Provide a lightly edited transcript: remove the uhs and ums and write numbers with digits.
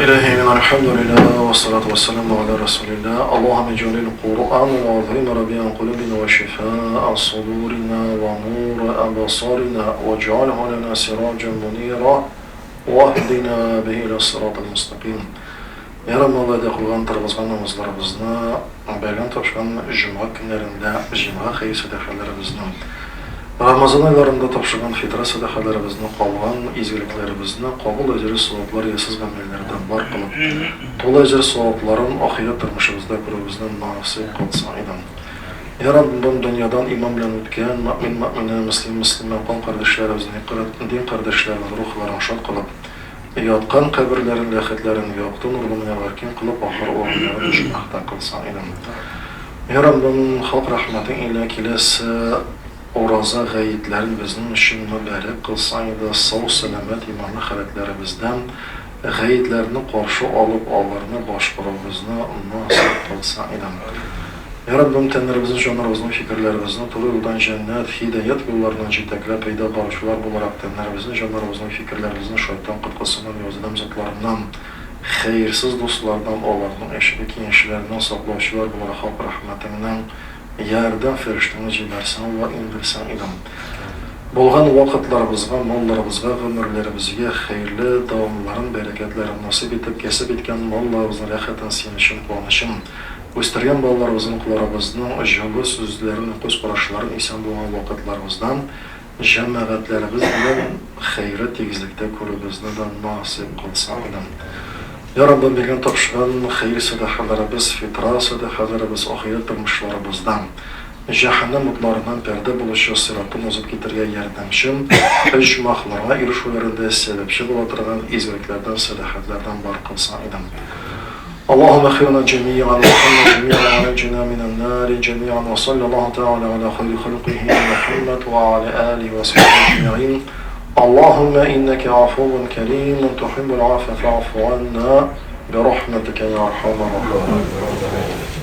إلهي من الحمد لله والصلاة والسلام على رسول الله اللهم اجعل القرآن العظيم ربيع قلوبنا وشفاء صدورنا ونور أبصارنا واجعله لنا سراجا منيرا واهدنا به إلى الصراط المستقيم يا رب الله кылган торгызган намазларыбызны бәйлән тапшырган җомга көннәрендә җомга хәер сәдакаларыбызны Рамазан айларында тапшырган фитра сәдакаларыбызны, калган изгелекләребезне кабул әҗер-саваплар ясыз гамәлләрдән бар кылып, тулы әҗер-савапларын ахирәт тормышыбызда күрүебезне насыйп кылсаң иде. Я Раббым, дөньядан иман белән үткән мөэмин-мөэминә, мөслим-мөслимә, кан кардәшләребезне, дин кардәшләребезнең рухларын шат кылып, яткан каберләрен, ләхетләрен якты нурлы мөнәввәр киң кылып, ахыр урыннарын оҗмахта кылсаң иде. Я Раббым, хак рәхмәтең илә киләсе Ураза гаетләрен безнең өчен мөбарәк кылсаң иде, сау-сәламәт иманлы халәтләребездән гаетләрне каршы алып, аларны башкаруыбызны насыйп кылсаң иде. Я Раббым, тәннәребезне, җаннарыбызны, фикерләребезне туры юлдан җәннәт, һидаять юлларыннан җитәкләп әйдәп баручылар буларак, тәннәребезне, җаннарыбызны, фикерләребезне шайтан коткысыннан, явыз адәм затларыннан, хәерсез дуслардан, аларның әчеле киңәшләреннән саклаучылар буларак хак рәхмәтеңнең Ярдәм фәрештәңне җибәрсәң вә иңдерсәң идең. Булган вакытларыбызга, малларыбызга, гомерләребезгә хәерле дәвамларын, бәрәкәтләрен насыйп итеп, кәсеп иткән малларыбызның рәхәтен, сөенечен, куанычын, үстергән балаларыбызның, оныкларыбызның җылы сүзләрен, күз карашларын исән булган вакытларыбыздан җәмәгатьләребез белән хәерле тигезлектә күрүебезне дә насыйп кылсаң идең. Я Раббым, биргән тапшырган хәер сәдакаларыбыз, фитра сәдакаларыбыз ахирәт тормышларыбызда җәһәннәм утларыннан пәрдә булучы сираттан узып китәргә ярдәмче, оҗмахларга ирешүләрендә сәбәпче була торган изгелекләрдән, сәдакатьләрдән бар кылсаң идең. اللهم اغفرنا جميعا وارحمنا جميعا ونجنا من النار جميعا وصلى الله تعالى على خير خلقه محمد وعلى آله وصحبه أجمعين اللهم إنك عفو كريم تحب العفو فاعف عنا برحمتك يا أرحم الراحمين.